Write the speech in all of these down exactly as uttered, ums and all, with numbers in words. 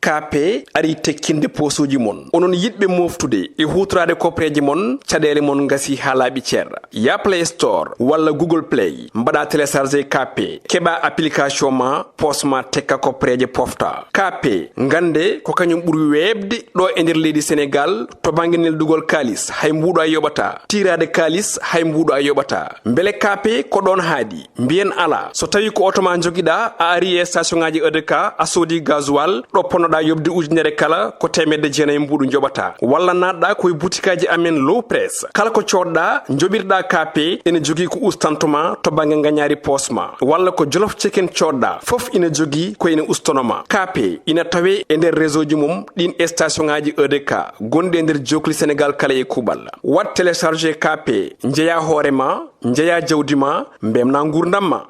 K P ari tekkinde poosuuji mon. Onon yiɗɓe mooftude e huutoraade koppareeje mon, caɗeele mon ngasii haa laaɓi cer. Yah Play Store walla Google Play, mbaɗaa télécharger K P, keɓaa application ma, poos ma tekka koppareeje pofta. K P, ngannde ko kañum ɓuri weeɓde ɗo e nder leydi Senegaal to bannge neldugol kaalis, hay mbuuɗo a yoɓataa. Tiiraade kaalis, hay mbuuɗo a yoɓataa. Mbele K P ko ɗoon haaɗi? Mbiyen alaa. So tawii ko oto ma njogiɗaa, a arii e station ŋaaji E D K, a soodii gasoil, ɗo ponnoɗaa yoɓde ujunere kala, ko teemedde jeenayi mbuuɗu njoɓataa. Walla naatɗaa ko e butikaaji amen Low Press. Kala ko coodɗaa, njoɓirɗaa K P, ene jogii ko ustanto ma to bannge ngañaari poos ma. Walla ko Jolof Chicken coodɗaa, fof ina jogii ko ene ustono ma. K P ina tawee e nder réseau ji mum ɗiin e station ŋaaji E D K gonɗi e nder jookli Senegaal kala e kuuɓal. Waɗ télécharger K P, njeyaa hoore ma, njeyaa jawdi ma, mbeltinaa nguurndam ma.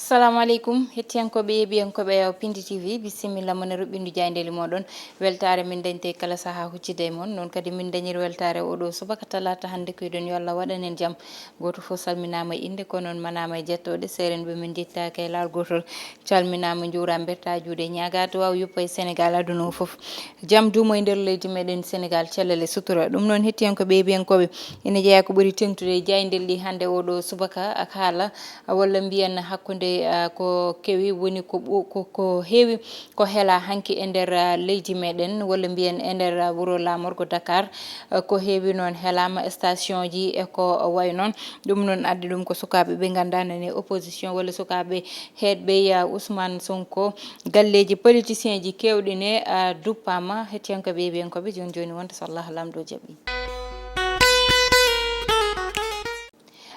Salamu aleykum, hettiyankooɓe, yeeɓiyankooɓe Yaw Pindi T V, bisimilla mon e ruɓɓindu jaayndeeli mooɗon. Weltaare min dañte kala sahaa huccitde e mon. Noon kadi min dañiri weltaare oɗo subaka talaata hannde, ko yiɗon yo Allah waɗan en jam. Gooto fof salminaama e innde, ko noon manaama e jettooɗe. Seerenɓe min njettaaki e laawol gootol. Calminaama, njuuraama, mbertaa juuɗe, ñaagaa duwaaw yuppa e Senegaal, aduna o fof. Jam duumo e nder leydi meɗen Senegaal, cellal e sutura. Ɗum noon, hettiyankooɓe, yeeɓiyankooɓe, ene jeyaa ko ɓuri teeŋtude e jaayndeeli ɗi hannde oɗo subaka, ak haala, walla mbiyen hakkunde, ah, ko kewi, woni ko ɓu-, ko, ko heewi, ko hela hanki e nder, ah, leydi meɗen, walla mbiyen e nder, ah, wuro laamorgo Dakar. Ah, ko heewi noon helaama, station ji e ko wayi noon. Ɗum noon addi ɗum ko sukaaɓe ɓe nganndaa nani opposition walla sukaaɓe heedɓe ya Ousmane Sonko, galleeji politicien ji keewɗi ne, ah, duppaama. Hettiyankooɓe, yeeɓiyankooɓe, jooni jooni wonta so Allah Laamɗo jaɓi.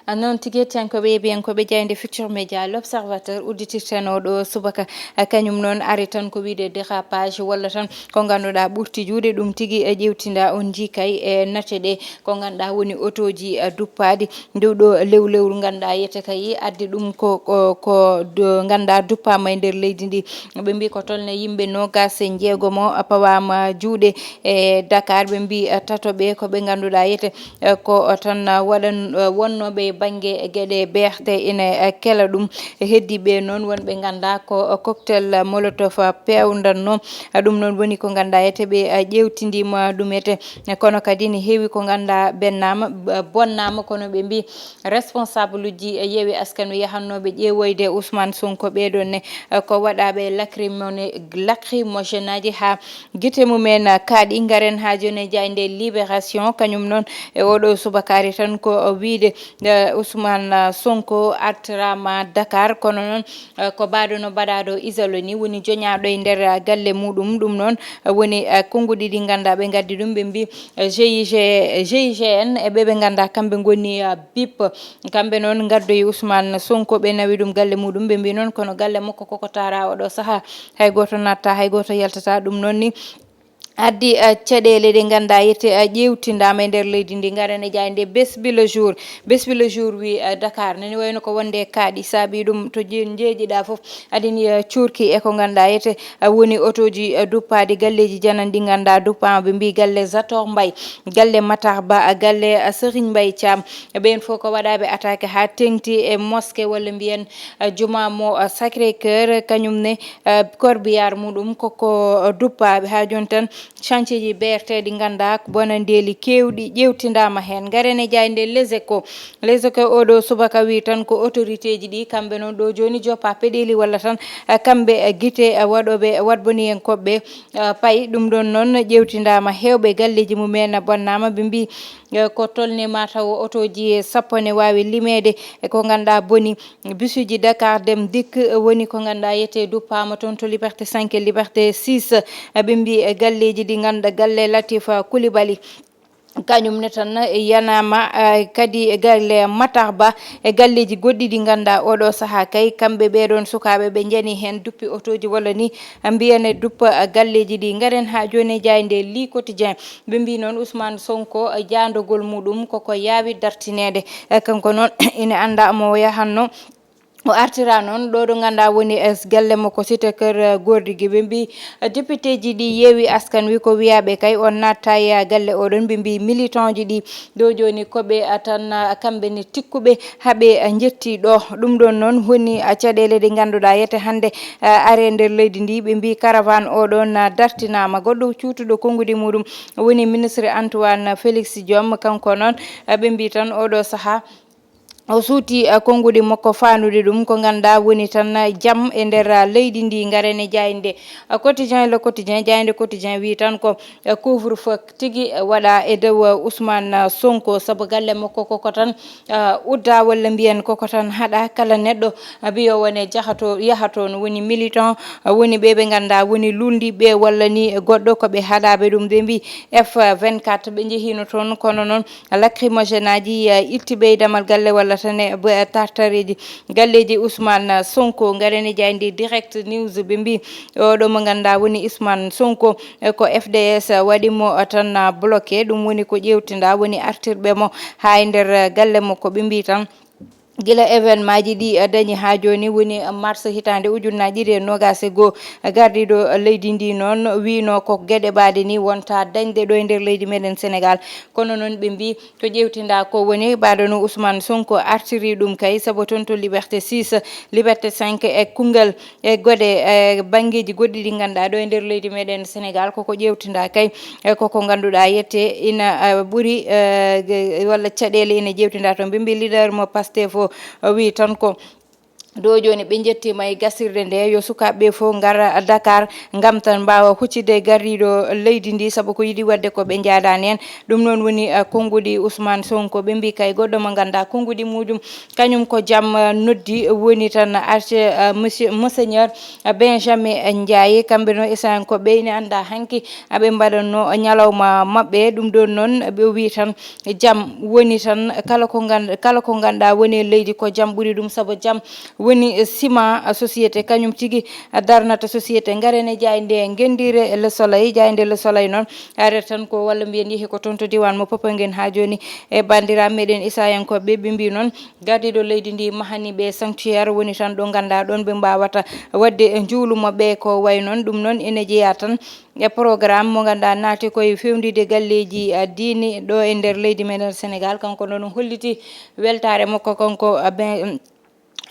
Ah, noon tigi, hettiyankooɓe, yeeɓiyankooɓe, jaaynde Futurs Médias, L'Observateur udditirten oɗo subaka. Ah, kañum noon ari tan ko wiyde dérapage, walla tan ko ngannduɗaa ɓurti juuɗe, ɗum tigi e ƴeewtinda on njii kay e nate ɗe ko ngannduɗaa woni otooji, ah, duppaaɗi. Ndu ɗo lewlewru ngannduɗaa yete kay addi ɗum ko, ko, ko do ngannduɗaa duppaama e nder leydi ndi. Ɓe mbii ko tolno yimɓe noogaas e njeegomo pawaama juuɗe e Dakar. Ɓe mbii, eh, tato ɓe ko ɓe ngannduɗaa yete, eh, ko tan, eh, waɗan, eh, wonnooɓe e bannge geɗe beerte ina, eh, kela ɗum. Heddiiɓe noon wonɓe ngannduɗaa ko, eh, cocktail molotov, eh, peewndanno. Eh, ɗum noon woni ko ngannduɗaa yete ɓe, eh, ƴeewtindiima ɗum yete. Eh, kono kadi ne heewi ko ngannduɗaa bennaama, eh, bonnaama, kono ɓe mbii responsable uji Yewwi Askan Wi yahannooɓe ƴeewoyde Ousmane Sonko ɓeeɗoon ne, eh, ko waɗaaɓe lacrymone-, lacrymogène aji haa gite mumen kaaɗi. Ngaren haa jooni e jaaynde Libération, kañum noon e oɗo subaka ari tan ko wiyde, eh, Ousmane Sonko artiraama Dakar, kono noon, eh, ko mbaɗo no mbaɗaa ɗo isolé ni, woni joñaaɗo e nder, eh, galle muɗum. Ɗum noon, eh, woni, eh, konnguɗi ɗi ngannduɗaa ɓe ngaddi ɗum, ɓe mbii, eh, G I G, G I G N e ɓe ɓe ngannduɗaa kamɓe ngoni, eh, bip. Kamɓe noon ngaddoyi Ousmane Sonko, ɓe nawi ɗum galle muɗum, ɓe mbii noon kono galle makko koko taara oɗo sahaa, hay gooto natta, hay gooto yaltata. Ɗum noon ni addi, eh, caɗeele ɗe ngannduɗaa yete, eh, ƴeewtindaama e nder leydi ndi. Ngaren e jaaynde Bés Bi Le Jour. Bés Bi Le Jour wi, eh, Dakar nani wayno ko wonde kaaɗi saabi ɗum to je-, njeejiɗaa fof adini, eh, cuurki e ko ngannduɗaa yete, eh, woni otooji, eh, duppaaɗi, galleeji jananɗi ngannduɗaa duppaama, ɓe mbii galle Zator Mbaye, galle Matar Ba, eh, galle, eh, Serigne Mbaye Thiam. Ɓeen fof ko waɗaaɓe attaque haa teeŋti e mosquée walla mbiyen, eh, juma mo, eh, Sacré Cœur, kañum ne, eh, corbillard muɗum koko, eh, duppaaɓe. Haa jooni tan chantier ji B R T ɗi ngannduɗaa ko bonanndeeli keewɗi ƴeewtindaama heen. Ngaren e jaaynde Les Échos. Les Échos oɗo subaka wi tan ko autorité ji ɗi, kamɓe noon ɗo jooni joppa peɗeeli walla tan, eh, kamɓe, eh, gite, eh, waɗooɓe, waɗboniyankooɓe, eh, payi. Ɗum ɗoon noon ƴeewtindaama, heewɓe galleeji mumen bonnaama, ɓe mbii, eh, ko tolni ma taw otooji sappo ne waawi limeede e ko ngannduɗaa boni. Bisuji Dakar Dem Dikk, eh, woni ko ngannduɗaa yete duppaama toon to Liberté cinq e Liberté six. Eh, ɓe mbii, eh, galleeji ɗi ngannduɗaa, galle Latif Coulibaly, kañum ne tan, eh, yanaama, eh, kadi e galle Matar Ba e galleeji goɗɗi ɗi ngannduɗaa oɗo sahaa kay kamɓe ɓeeɗoon sukaaɓe ɓe njani heen duppi otooji walla ni mbiyen e duppa, eh, galleeji ɗi. Ngaren haa jooni e jaaynde Le Quotidien. Ɓe mbii noon Ousmane Sonko, eh, jaandogol muɗum koko yaawi dartineede. Eh, kanko noon ina anndaa mo o yahanno. O artira noon ɗo ɗo ngannduɗaa woni e galle makko Cité Keur Gorgui. Ɓe mbi, eh, député ji ɗi Yewwi Askan Wi ko wiyaaɓe kay on natta e galle oɗon. Ɓe mbi militant ji ɗi ɗo jooni ko ɓe, eh, tan, eh, kamɓe ne tikkuɓe haɓe, eh, njetti ɗo. Ɗum ɗon noon woni, eh, caɗeele ɗe ngannduɗaa yete hannde, eh, are nder leydi ndi. Ɓe mbi caravane oɗon, eh, dartinaama. Goɗɗo cuutuɗo konngudi muɗum woni ministre Antoine Félix Diome. Kanko noon, eh, ɓe mbi tan oɗo sahaa o suuti, eh, konngudi makko faandude ɗum ko ngannduɗaa woni tan, eh, jam e nder, eh, leydi ndi. Ngaren e jaaynde, eh, quotidien, le quotidien, jaaynde quotidien wi tan ko, eh, couvre-feu tigi, eh, waɗa e dow, eh, Ousmane, eh, Sonko, sabu galle makko koko tan, eh, udda walla mbiyen koko tan haɗa. Kala neɗɗo, eh, mbiyo wone jahato, yahato no woni militant, eh, woni ɓe ɓe ngannduɗaa woni luulndiiɓe walla ni goɗɗo ko ɓe haɗaaɓe ɗum. Ɓe mbi F vingt-quatre ɓe njehino toon, kono noon lacrymogène aji, eh, itti ɓeydamal galle walla tan e b-, tartareeji galleeji Ousmane Sonko. Ngaren e jaaynde Direct News, ɓe mbi oɗo mo ngannduɗaa woni Ousmane Sonko, eh, ko F D S waɗi mo tan, ah, bloqué. Ɗum woni ko ƴeewtinda woni artirɓe mo haa e nder, eh, galle makko. Ɓe mbi tan gila événement ji ɗi, eh, dañi haa jooni woni mars hitaande ujunnaji ɗiɗi e noogas e goo, eh, gardiiɗo leydi ndi noon wiino ko geɗe mbaɗe ni wonta dañde ɗo e nder leydi meɗen Sénégal. Kono noon ɓe mbi ko ƴeewtinda ko woni mbaɗo no Ousmane Sonko artiri ɗum kay, sabu toon to Liberté six, Liberté cinq e Koungheul e goɗe, e banngeeji goɗɗi ɗi ngannduɗaa ɗo e nder leydi meɗen Sénégal koko ƴeewtinda kay, e koko ngannduɗaa yette ina, eh, ɓuri, eh, ge-, walla caɗeele ina ƴeewtinda toon. Ɓe mbi leader mo Pastef o, o wi tan ko ɗo jooni ɓe njettiima e gasirde nde yo sukaaɓe ɓe fof ngara Dakar ngam tan mbaawa huccitde gardiiɗo leydi ndi, sabu ko yiɗi waɗde ko ɓe njaadaani heen. Ɗum noon woni, eh, konngudi Ousmane Sonko. Ɓe mbi kay goɗɗo mo ngannduɗaa konngudi muujum kañum ko jam, eh, noddi woni tan arche, eh, monsieur, monseigneur, eh, Benjamin Ndiaye. Kamɓe noon esayan ko ɓe ina annda hanki aɓe mbaɗanno ñalawma maɓɓe. Ɗum ɗon noon ɓe wi tan jam woni tan kala ko ngan-, kala ko ngannduɗaa woni e leydi ko jam ɓuri ɗum, sabu jam woni sima société, kañum tigi darnata société. Ngaren e jaaynde ngenndiire Le Soleil, jaaynde Le Soleil noon arata tan ko walla mbiyen yehi ko toon to diiwaan mo Popenguine haa jooni e banndiraaɓe meɗen Isayankooɓe ɓe mbi noon gardiiɗo leydi ndi mahani ɓe sanctuaire woni tan ɗo ngannduɗaa ɗoon ɓe mbaawata waɗde njuulu maɓɓe ko wayi noon. Ɗum noon ene jeyaa tan e programme mo ngannduɗaa naati koye fewndiide galleeji, ah, diine ɗo e nder leydi meɗen Sénégal. Kanko noon holliti weltaare makko kanko, ah, ben,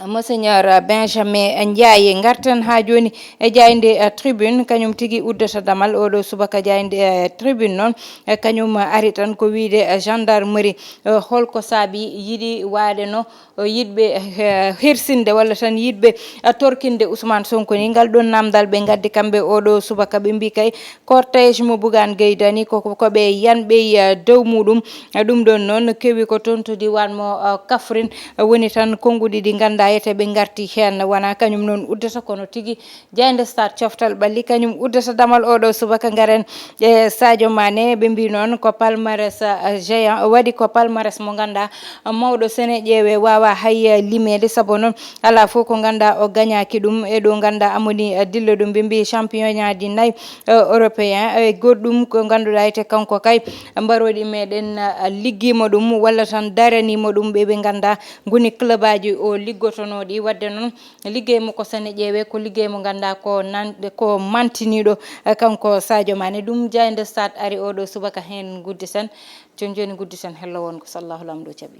Monseigneur Benjamin Ndiaye. Ngarten haa jooni e jaaynde, eh, Tribune, kañum tigi uddata damal oɗo subaka. Jaaynde, eh, Tribune noon, eh, kañum ari tan ko wiyde, eh, gendarmerie, eh, holko saabi yiɗi waade no, eh, yiɗɓe, eh, hersinde walla tan yiɗɓe, eh, torkinde Ousmane Sonko ni. Ngal ɗon namdal ɓe ngaddi kamɓe oɗo subaka, ɓe mbi kay cortège mo Bougane Gueye Dany ko, ko, ko ɓe yanɓe, eh, dow muɗum. Eh, ɗum ɗon noon kewi ko toon to diiwaan mo, eh, Kaffrine, eh, woni tan konnguɗi ɗi ngannduɗaa yete ɓe ngarti heen. Wonaa kañum noon uddata kono tigi jaaynde Stade coftal ɓalli kañum uddata damal oɗo subaka. Ngaren e Sadio Mané, ɓe mbi noon ko palmarès, eh, géant, waɗi ko palmarès mo ngannduɗaa, eh, mawɗo sene ƴeewe waawa hay, eh, limeede, sabu noon alaa fof ko ngannduɗaa o gañaaki ɗum. E ɗo ngannduɗaa amoni, eh, dilla ɗum, ɓe mbi championnat ji nayi, eh, européen, e goɗɗum ko ngannduɗaa ete kanko kay mbaroɗi meɗen, eh, liggiima ɗum walla tan daraniima ɗum ɓe ɓe ngannduɗaa ngoni club aji o liggotonooɗi. Waɗde noon liggey mo ko sene ƴeewe ko liggey mo ngannduɗaa ko nan-, ko mantiniiɗo, eh, kanko Sadio Mané. Ɗum jaaynde Stade ari oɗo subaka heen nguddi sen. Jooni jooni nguddi sen hello won ko sallahu lamɗo caɓi.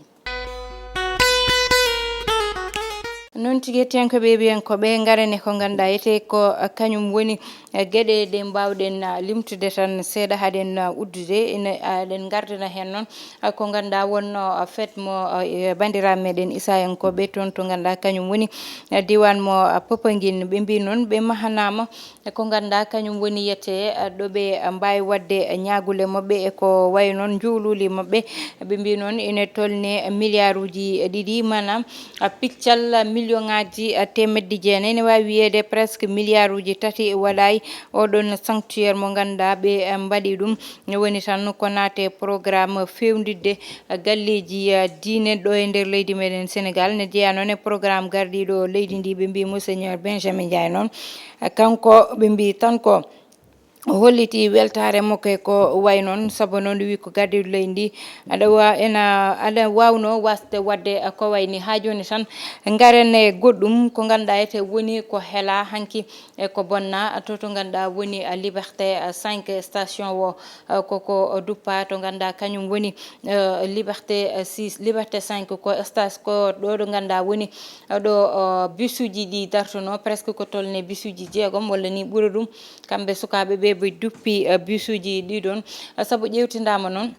Noon tigi, hettiyankooɓe, heɗiyankooɓe, ngaren e ko ngannduɗaa etee ko, eh, kañum woni, eh, geɗe ɗe mbaawɗen, ah, limtude tan seeɗa haɗen, ah, uddude. Ene, ah, eɗen ngardina heen noon, ah, ko ngannduɗaa wonno, ah, fête mo, ah, e banndiraaɓe meɗen Isayankooɓe toon to ngannduɗaa kañum woni, ah, diiwaan mo, ah, Popenguine. Ɓe mbi noon ɓe mahanaama e ko ngannduɗaa kañum woni yete, eh, ɗo ɓe, eh, mbaawi waɗde, eh, ñaagule maɓɓe e ko wayi noon njuuluuli maɓɓe. Ɓe mbi noon ene tolni milliarduuji ɗiɗi, maanaam, eh, piccal million ŋaaji, eh, teemedde jeenayi, ene waawi wiyeede presque milliarduuji tati waɗaay oɗon sanctuaire mo ngannduɗaa ɓe, eh, mbaɗi ɗum. Ne woni tan ko naate programme fewndiɗde, eh, galleeji, eh, diine ɗo e nder leydi meɗen Sénégal. Ne jeyaa noon e programme gardiiɗo leydi ndi, ɓe mbi Monseigneur Benjamin Ndiaye noon. Eh, kanko ɓe mbi tan ko O holliti weltaare makko e ko way noon, sabu noon wi ko gardiiɗo leydi ndi aɗa wa-, ena, aɗa waawno wasde waɗde ko way ni. Haa jooni tan, ngaren e goɗɗum ko ngannduɗaa ete woni ko hela hanki e ko bonna to, to ngannduɗaa woni, eh, Liberté, eh, cinq station o, eh, koko duppa to ngannduɗaa kañum woni, eh, Liberté, eh, six, Liberté cinq ko station ko ɗo, ɗo ngannduɗaa woni, eh, ɗo, eh, bisuuji ɗi dartono, presque ko tolne bisuuji jeegom walla ni ɓura ɗum. Kamɓe sukaaɓe ɓe ɓe duppi, eh, bisuuji ɗi ɗon, eh, sabu ƴeewtindaama noon.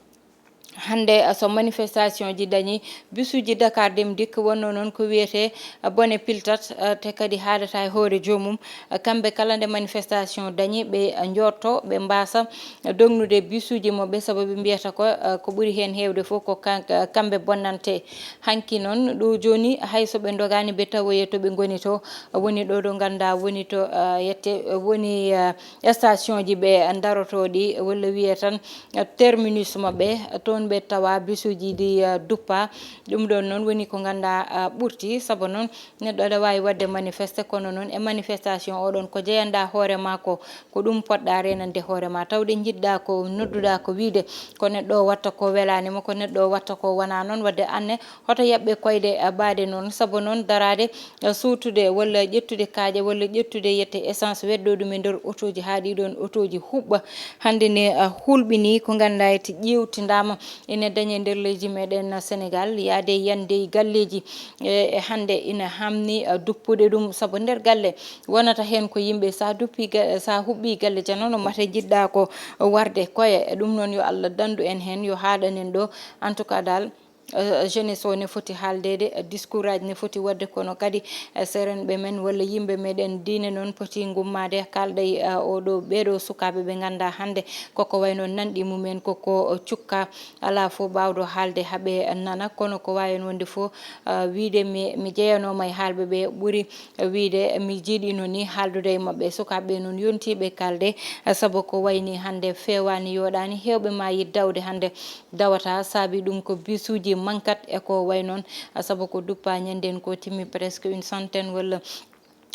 Hannde, eh, so manifestation ji dañi, bisuuji Dakar Dem Dikk wonno noon ko wiyetee, eh, bone piltat, eh, te kadi haadata e hoore joomum. Eh, kamɓe kala nde manifestation dañi, ɓe, eh, njooɗto, ɓe mbaasa, eh, dognude bisuuji maɓɓe, sabu ɓe mbiyata ko, eh, ko ɓuri heen heewde fof ko kan-, eh, kamɓe bonnante. Hanki noon, ɗo jooni, hay so ɓe ndogaani, ɓe tawoye to ɓe ngoni to, woni ɗo ɗo ngannduɗaa woni to, eh, yette, eh, woni, eh, station ji ɓe ndaroto ɗi, walla wiye tan, eh, terminus maɓɓe, toon ɓe tawa bisuuji ɗi, eh, duppa. Ɗum ɗoon noon woni ko ngannduɗaa, eh, ɓurti, sabu noon neɗɗo aɗa waawi waɗde manifeste, kono noon e manifestation oɗon ko jeyanɗaa hoore maa ko, ko ɗum poɗɗaa reenande hoore maa. Tawde njiɗɗaa ko, nodduɗaa ko wiyde ko neɗɗo o watta ko welaani mo, ko neɗɗo o watta ko wonaa noon, waɗde aan ne hoto yaɓɓe koyɗe, eh, ɓaade noon, sabu noon daraade, eh, suutude walla ƴettude kaaƴe walla ƴettude yette essence, weddo ɗum e nder otooji haa ɗii ɗoon otooji huɓɓa. Hannde ne, eh, hulɓinii ko ngannduɗaa ete ƴeewtindaama ene dañe nder leydi meɗen Senegaal, yaade yande e galleeji, eh, e hannde ina haamni, eh, duppude ɗum, sabu nder galle wonata heen ko yimɓe, sa duppi ga-, sa huɓɓi galle jano no mate njiɗɗaa ko warde koye. E ɗum noon yo Allah danndu en heen, yo haaɗan en ɗo. En tout cas daal, eh, jeunesse o ne foti haaldeede, eh, discours aji ne foti waɗde, kono kadi, eh, serenɓe men walla yimɓe meɗen diine noon poti ngummaade kaalɗa e, eh, oɗo, ɓeɗo sukaaɓe ɓe ngannduɗaa hannde koko wayno nanɗi mumen koko cukka, alaa fof ɓaawɗo haalde haɓe nana, kono ko waawi heen wonde fof, eh, wiyde mi, mi jeyanooma e haalɓe ɓe ɓuri wiyde mi jiiɗino ni haaldude e maɓɓe. Sukaaɓe ɓe noon yontii ɓe kaalde, eh, sabu ko wayni hannde feewaani, yooɗaani, heewɓe maa yiɗ dawde hannde dawata, saabi ɗum ko bisuuji mankat e ko way noon, sabu ko duppa ñanden ko timmi presque une centaine walla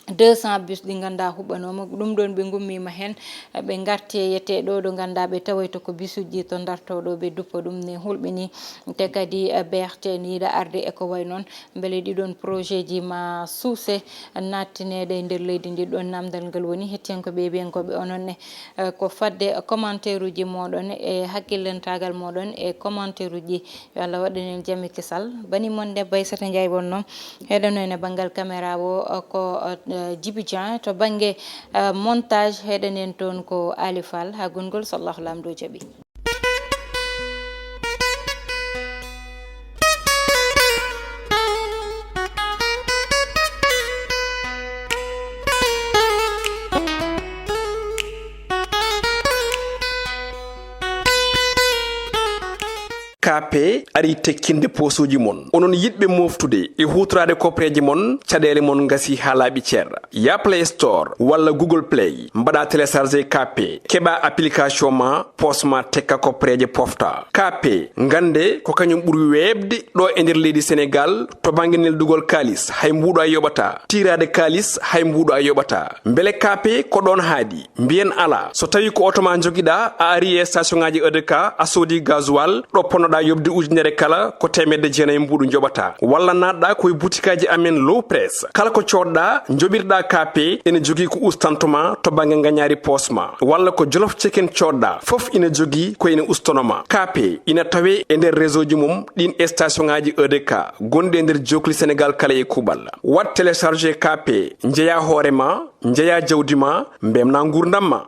deux cents bus ɗi ngannduɗaa huɓɓanooma. Ɗum ɗoon ɓe ngummiima heen, ɓe ngarti e yette ɗo ɗo ngannduɗaa ɓe tawoyta ko bisuuji to ndartoo ɗo ɓe duppa ɗum ne hulɓini. Te kadi, eh, B R T ne yiɗa arde e ko way noon, mbele ɗii ɗoon projet ji ma suuse naattineede e nder leydi ndi. Ɗoon naamndal ngal woni, hettiyankooɓe e ɓiyankooɓe onon ne, eh, ko fadde commentaire uji mooɗon e hakkillantaagal mooɗon e commentaire uji. Yo Allah waɗan en jam e kisal. Bani mon debbo Aissata Ndiaye wonno. Heɗono en e banngal caméra o, eh, ko, eh, Djiby Dieng. To bannge, eh, montage, heɗen en toon ko Ali Fall. Haa gongol, so Allahu Laamɗo jaɓi. K P ari tekkinde poosuuji mon. Onon yiɗɓe mooftude e huutoraade kopreeje mon, caɗeele mon ngasi haa laaɓi cer. Ya Play Store walla Google Play, mbaɗa télécharger K P, keɓa application ma, poos ma tekka kopreeje pofta. K P, ngannde ko kañum ɓuri weeɓde ɗo e nder leydi Senegaal to bannge neldugol kaalis, hay mbuuɗo a yoɓata. Tiiraade kaalis, hay mbuuɗo a yoɓata. Mbele K P ko ɗoon haaɗi? Mbiyen alaa. So tawii ko oto ma njogiɗaa, a ari e station ŋaaji E D K, a soodi gasoil, ɗo ponnoɗaa yoɓde ujunere kala, ko teemedde jeenayi mbuuɗu njoɓataa. Walla naatɗaa ko e butikaaji amen Low Press. Kala ko coodɗaa, njoɓirɗaa K P, ene jogii ko ustanto ma to bannge ngañaari poos ma. Walla ko Jolof Chicken coodɗaa, fof ina jogii ko ene ustono ma. K P ina tawee e nder réseau ji mum ɗiin e station ŋaaji E D K gonɗi e nder jookli Senegaal kala e kuuɓal. Waɗ télécharger K P, njeyaa hoore ma, njeyaa jawdi ma, mbemnaa nguurndam ma.